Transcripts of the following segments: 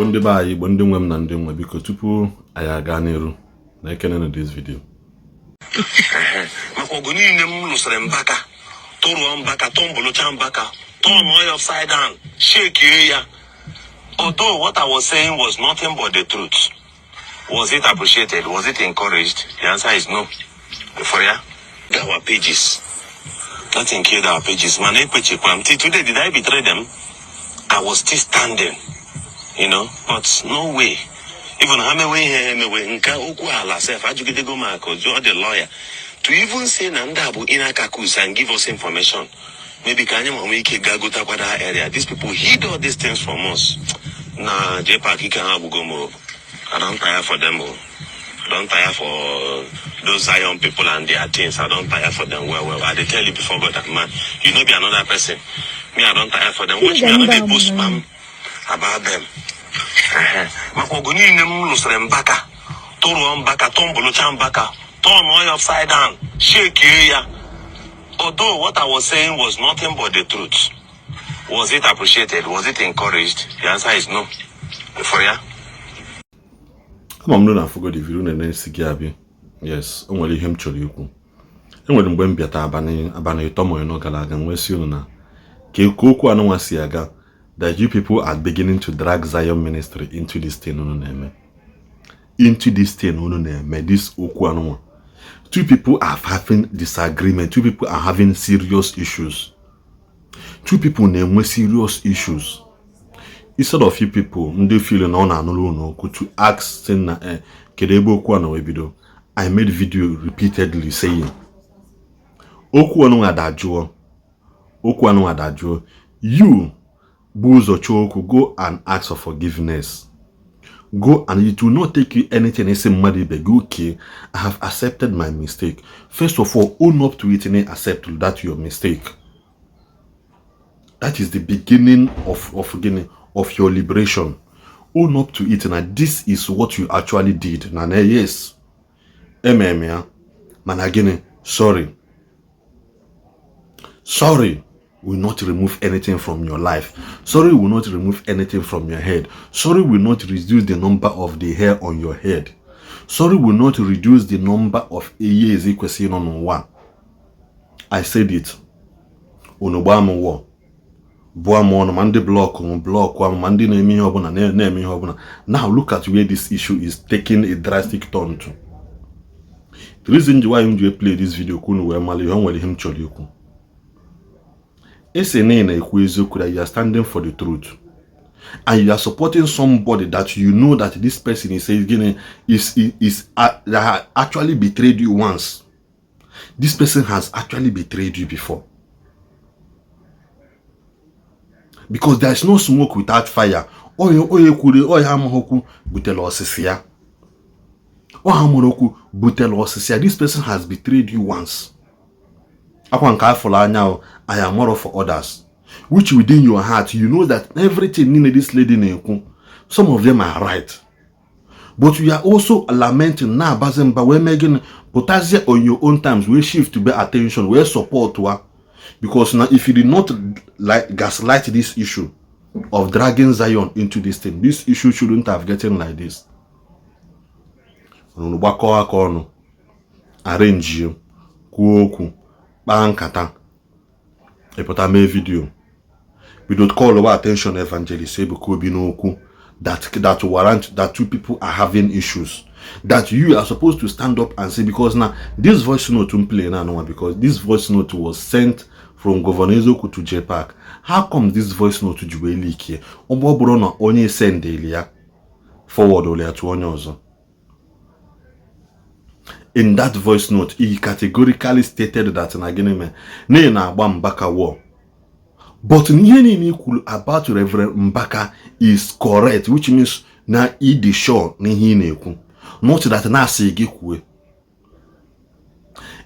Igbo ndị be anyị, Igbo ndị nwe m na ndị nwe, biko, tupu anyị aga n'iru na ekenenụ this video. Maka ọgụ niile m lụsịrị Mbaka, tụrụọ Mbaka, tọmbụlụcha Mbaka, turnụọ ya upside down, shakie ya. Although what I was saying was nothing but the truth, was it appreciated? Was it encouraged? The answer is no. For ya, our pages, nothing killed our pages. Mana ekpechikwa m. Till today, did I betray them? I was still standing, but no way. Even ha mewe ihe ha emewe nke okwu ala sef, ajụgidego m aka jụọ the lawyer to even say na ndị a bụ inner caucus and give us information, maybe ka anyị ma nwee ike gaa gotakwa that area. These people hid all these things from us. Na JPAC, ike ha agwụgo m o. I don tire for them o. I don tire for those Zion people and their things. I don tire for them well well. I dey tell you before God and man, you no be another person. Me, I don tire for them. Watch me, I no dey post spam about them. Ehe. Maka ọgụ niile m lụsịrị Mbaka, tụrụọ Mbaka, tọmbụlụcha Mbaka, turnụọ ya upside down, shakie ya. Although what I was saying was nothing but the truth, was it appreciated? Was it encouraged? The answer is no. For ya. Ama m na afụgo the video na-esi gị abịa. Yes, o nwere ihe m chọrọ ikwu. Enwere mgbe m bịata abalị 3 ma 4 gara aga, nwee sị unu na ka okwu anụnwa si aga, that you people are beginning to drag Zion Ministry into this thing unu na-eme, into this thing unu na-eme, this okwu anụnwa. Two people are having disagreement. Two people are having serious issues. Two people na-enwe serious issues. Instead of you people ndị feel na ọ na-anụrụ unu okwu to ask, sị na kedu ebe okwu a na wee bido? I made video repeatedly saying okwu anụnwa dajụọ, okwu anụnwa dajụọ. You bụ ụzọ chọọ okwu, go and ask for forgiveness. Go, and it will not take you anything isi mmadụ ibe gị, "Okay, I have accepted my mistake." First of all, own up to it and accept that your mistake. That is the beginning of gịnị, of your liberation. Own up to it na this is what you actually did, na yes, ememe ya, mana gịnị, sorry. Sorry will not remove anything from your life. Sorry will not remove anything from your head. Sorry will not reduce the number of the hair on your head. Sorry will not reduce the number of years ị kwesịrị ịnọ n'ụwa. I said it. Unu gbaa m wọ, bụọ m ọnụ, ma ndị block m block m, ma ndị na-eme ihe ọbụla na-eme ihe ọbụla. Now look at where this issue is taking a drastic turn to. The reason ji why m ji play this video ka unu wee mara ihe o nwere, ihe m chọrọ ikwu. Esi na ị na-ekwu eziokwu, that you are standing for the truth, and you are supporting somebody that you know that this person is gịnị, is that has actually betrayed you once. This person has actually betrayed you before, because there is no smoke without fire. Onye kwuru onye amaghị okwu butere osisi ya, ọha mụrụ okwu butere osisi ya. This person has betrayed you once. Akwa nke afọrọ anya o, I am more for others, which within your heart you know that everything niile this lady na-ekwu, some of them are right, but you are also lamenting, na-abazi mba, wee mee gịnị, pụtazie on your own times, wee shift be attention, wee support wa, because now if you did not like gaslight this issue of dragging Zion into this thing, this issue shouldn't have gotten like this. Unu gbakọọ aka ọnụ, arrange, kwuo okwu, kpaa nkata, ịpụta mee video, bido call attention Evangelist Ebuka Obi n'okwu that warrant that two people are having issues that you are supposed to stand up and say, because now this voice note m play now, no, because this voice note was sent from Governor Eziokwu to JPAC. How come this voice note ji wee leak here? Ọ bụ ọ bụrụ na onye sendeli ya forward ya to onye ọzọ. In that voice note, he categorically stated that na gịnị mee na ị na-agba Mbaka war, but ihe niile i kwuru about Reverend Mbaka is correct, which means na ị dị sure n'ihe ị na-ekwu, not that na-asị gị kwue.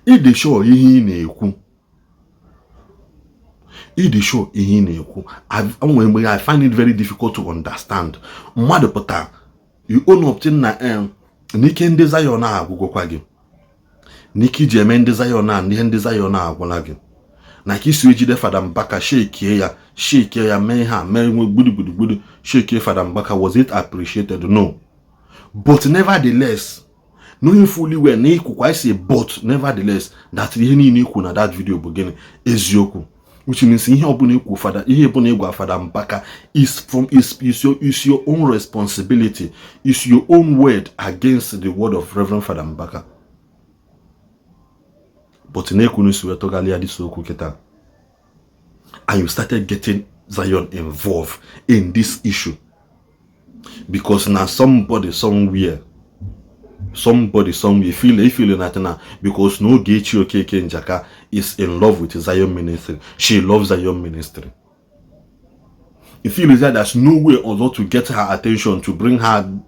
Ị dị sure ihe ị na-ekwu, ị dị sure ihe ị na-ekwu. Nwere mgbe I find it very difficult to understand. Mmadụ pụta, you own up to na n'ike ndị Zion a agwụgwọkwa gị, n'ike iji eme ndị Zion a, ihe ndị Zion a agwụla gị, na ka isi ejide Fada Mbaka shekie ya. Shake ya, mee ha mee nwe gbudu gbudu gbudu, shake Fada Mbaka. Was it appreciated? No. But nevertheless, knowing fully well na ikwukwa isi, but nevertheless, that ihe niile ikwu na that video bụ gịnị? Eziokwu. Which means ihe ọbụla ikwu fada, ihe ọbụla ịgwa Fada Mbaka is from is your own responsibility, is your own word against the word of Reverend Fada Mbaka. But na-ekwunu si wee tụgharịa ya this okwu kịta, and you started getting Zion involved in this issue because na somebody somewhere, somebody somewhere feel that na because na Ogechi Okeke Njaka is in love with Zion Ministry. She loves Zion Ministry. You feel that there's no way other to get her attention, to bring her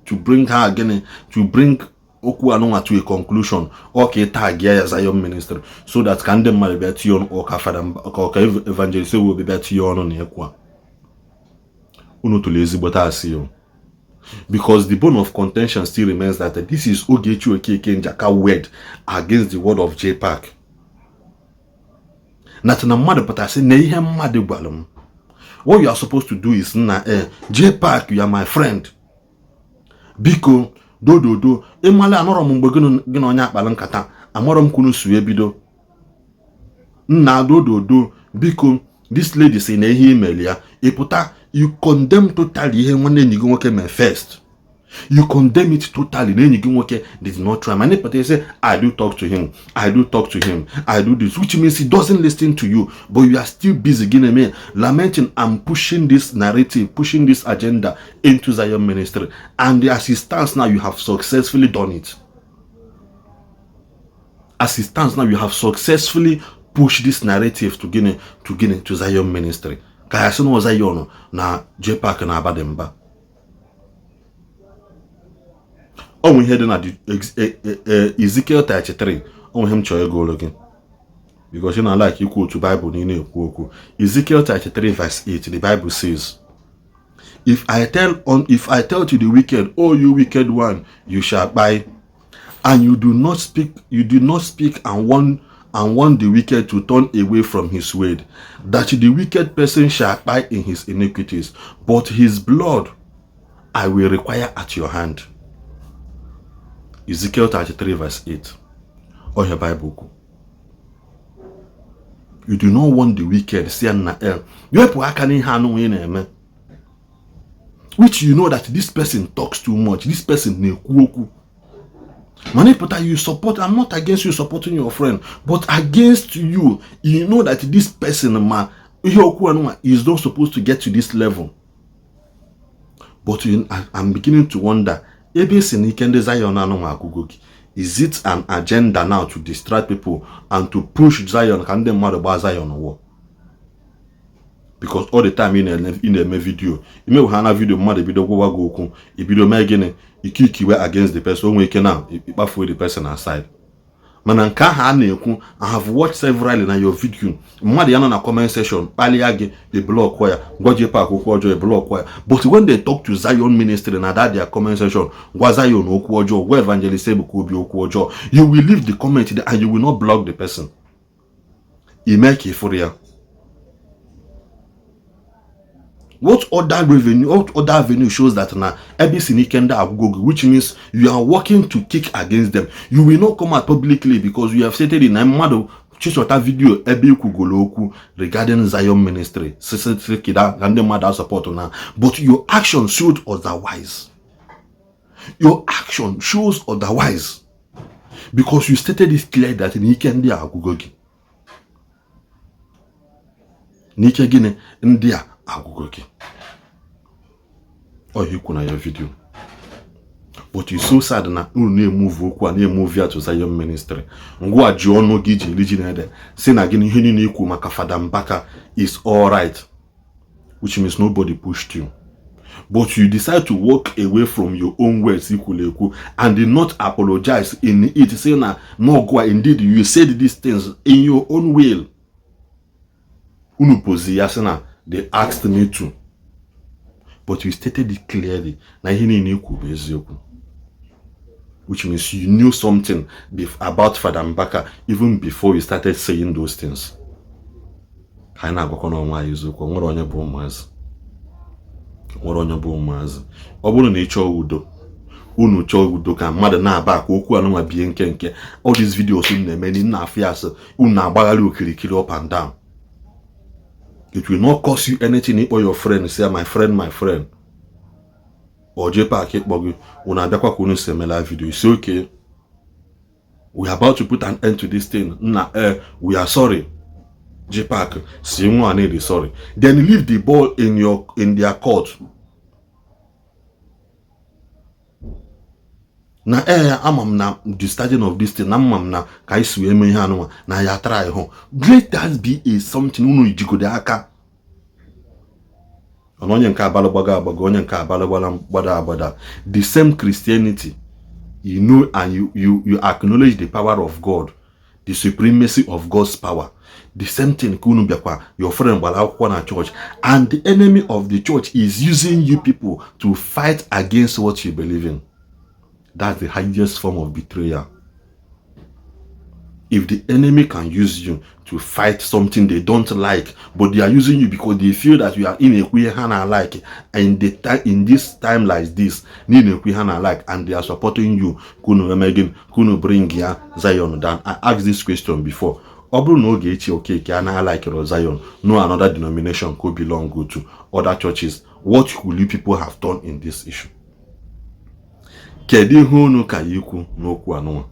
again, to bring okwu anụnwa to a conclusion. Okay, tag ya Zion Ministry so that ka ndị mmadụ bịa tinye ọnụ, ọka Fada, ka ọka Evangelist Ewu bịa tinye ọnụ na ekwu a. Unu tụrụ ezigbote asị o, because the bone of contention still remains that this is Ogechi Okeke Njaka word against the word of JPAC. Na mmadụ pụtara sị na ihe mmadụ gwara m. What you are supposed to do is, na JPAC, you are my friend, biko dododo, ịmala anọrọ m mgbe gị na onye akpara nkata, amarọ m kwunu su ebido nna, dododo, biko, this lady si na ihe email ya ịpụta, you condemn totally ihe nwanne enyi gị nwoke mee. First you condemn it totally na enyi gị nwoke did not try. Mana ịpụta say, "I do talk to him, I do talk to him, I do this," which means he doesn't listen to you, but you are still busy gịnị eme? Lamenting and pushing this narrative, pushing this agenda into Zion Ministry. And as it stands now, you have successfully done it. As it stands now, you have successfully pushed this narrative to gịnị? To gịnị? To Zion Ministry, ka ya sị na Zion na JPAC na-aba dị mba. Ọ nwe ihe dị na Ezekiel 33. Ọ nwe ihe m chọrọ ịgụ ụlọ gị because ị na-like ikwu otu Bible na ị na-ekwu okwu. Ezekiel 33 verse 8, the Bible says, If I tell to the wicked, 'Oh, you wicked one, you shall die,' and you do not speak and warn the wicked to turn away from his way, that the wicked person shall die in his iniquities, but his blood I will require at your hand." Ezekiel 33 verse 8. Ọhịa Bible kwu. You do not want the wicked, si na el wepụ aka n'ihe anụ ị na-eme, which you know that this person talks too much, this person na-ekwu okwu, mana ịpụta you support. I'm not against you supporting your friend, but against you, you know that this person, ma ihe okwu anụnwa is not supposed to get to this level. But I'm beginning to wonder ebe esi na ike ndị Zion anụnwa agụgo gị. Is it an agenda now to distract people and to push Zion, ka ndị mmadụ gbaa Zion war? Because all the time ị na-eme video, imewe ha na video, mmadụ ebido gwawa gị okwu, ibido mee gịnị? Ike ikiwe against the person. O nwee ike na ịkpafuo the person aside. Mana nke ahụ a na-ekwu, I have watched severally na your video, mmadụ ya nọ na comment section kpalịa gị, ị block ya, gwa JPAC okwu ọjọọ, ị block ya. But when they talk to Zion Ministry na that their comment section, gwa Zion okwu ọjọọ, gwa Evangelist Ebuka Obi okwu ọjọọ, you will leave the comment there and you will not block the person. Ime ka ịfụrụ ya. What other avenue shows that na ebe isi n'ike ndị agwụgo gị, which means you are working to kick against them? You will not come out publicly because you have stated in na mmadụ chịchọta video ebe ikwugolo okwu regarding Zion Ministry, sisi kida ka ndị mmadụ support na, but your action showed otherwise. Your action shows otherwise because you stated it clear that n'ike ndị a agwụgo gị, n'ike gịnị ndị a agwụgo gị. Ọ ihe ikwu na ya video. But it's so sad na unu na-emove okwu a, na-emove ya to Zion Ministry. Ngwa, ji ọnụ gị ji eri ji na ede si na gịnị, ihe niile ikwu maka Fada Mbaka is all right, which means nobody pushed you, but you decide to walk away from your own words ikwulu ekwu and did not apologize in it, say na no go. Indeed, you said these things in your own will. Unu pozi ya sị na they asked me to, but you stated it clearly na ihe niile ikwu bụ eziokwu, which means you knew something about Fada Mbaka even before you started saying those things. Ka anyị na-agwakọ n'onwe anyị eziokwu, nwere onye bụ ụmụazị, nwere onye bụ ụmụazị. Ọ bụrụ na ị chọọ udo, unu chọọ udo, ka mmadụ na-aba ka okwu anụnwa bie nke nke. All these videos unu na-eme na afụ ya, asị unu na-agbagharị okirikiri, up and down. It will not cost you anything ịkpọ your friend, say, "My friend, my friend," or jee park ịkpọ gị, unu abịakwa ka unu si emela video. It's okay, we are about to put an end to this thing. Nna, we are sorry. Jpac si nwa na sorry, then leave the ball in their court. Na ee, ama m na the starting of this thing, na mma m na ka anyị si wee mee ihe anụnwa na ya try hụ. Let that be a something unu jigode aka ọna. Onye nke abalị gbago agbago, onye nke abalị gbada gbada agbada. The same Christianity you know, and you acknowledge the power of God, the supremacy of God's power, the same thing ka unu bịakwa. Your friend gbara akwụkwọ na church, and the enemy of the church is using you people to fight against what you believe in. That's the highest form of betrayal. If the enemy can use you to fight something they don't like, but they are using you because they feel that you are in a queer ha like, and the time in this time like this in a queer like, and they are supporting you, kunu again kunu bring ya Zion down. I asked this question before. Ọ bụrụ na Ogechi Okeke anaghị like Zion, no another denomination could belong to other churches, what will you people have done in this issue? Kedu ihe unu ka ya ikwu n'okwu anụnwa?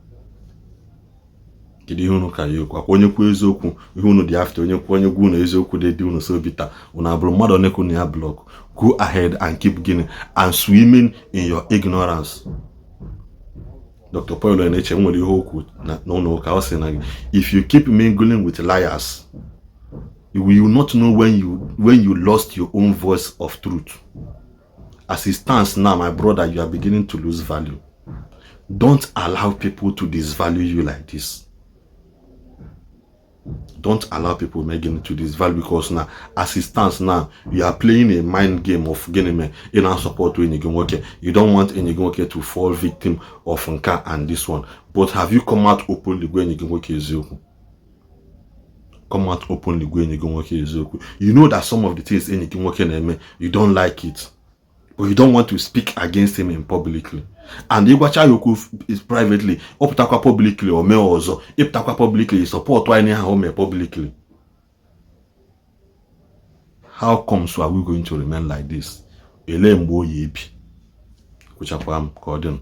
Kedu ihe unu ka ya ekwu? Akwa onye kwuo eziokwu, ihe unu dị after onye kwuo, onye gwa unu eziokwu dị dị unu so bitter. Unu abụrụ mmadụ one ka unu ya block. Go ahead and keep gịnị and swimming in your ignorance. Dr. Paul Enenche nwere ihe okwu n'ụlọ ụka. Ọ sị na if you keep mingling with liars, you will not know when you lost your own voice of truth. As it stands now, my brother, you are beginning to lose value. Don't allow people to disvalue you like this. Don't allow people making to disvalue, because now, as it stands now, you are playing a mind game of gịnị mee ị na-support enyi gị nwoke. You don't want enyi gị nwoke to fall victim of nka and this one. But have you come out openly gwa enyi gị nwoke eziokwu? Come out openly gwa enyi gị nwoke eziokwu. You know that some of the things enyi gị nwoke na-eme, you don't like it, but you don't want to speak against him in publicly. And ịgwacha ya okwu is privately, ọ pụtakwa publicly, o mee ọzọ. Ịpụtakwa publicly, support anyị ahụ o mee publicly. How comes are we going to remain like this? Elee mgbe oyi ebi? Kwụchakwa m ka ọ dị.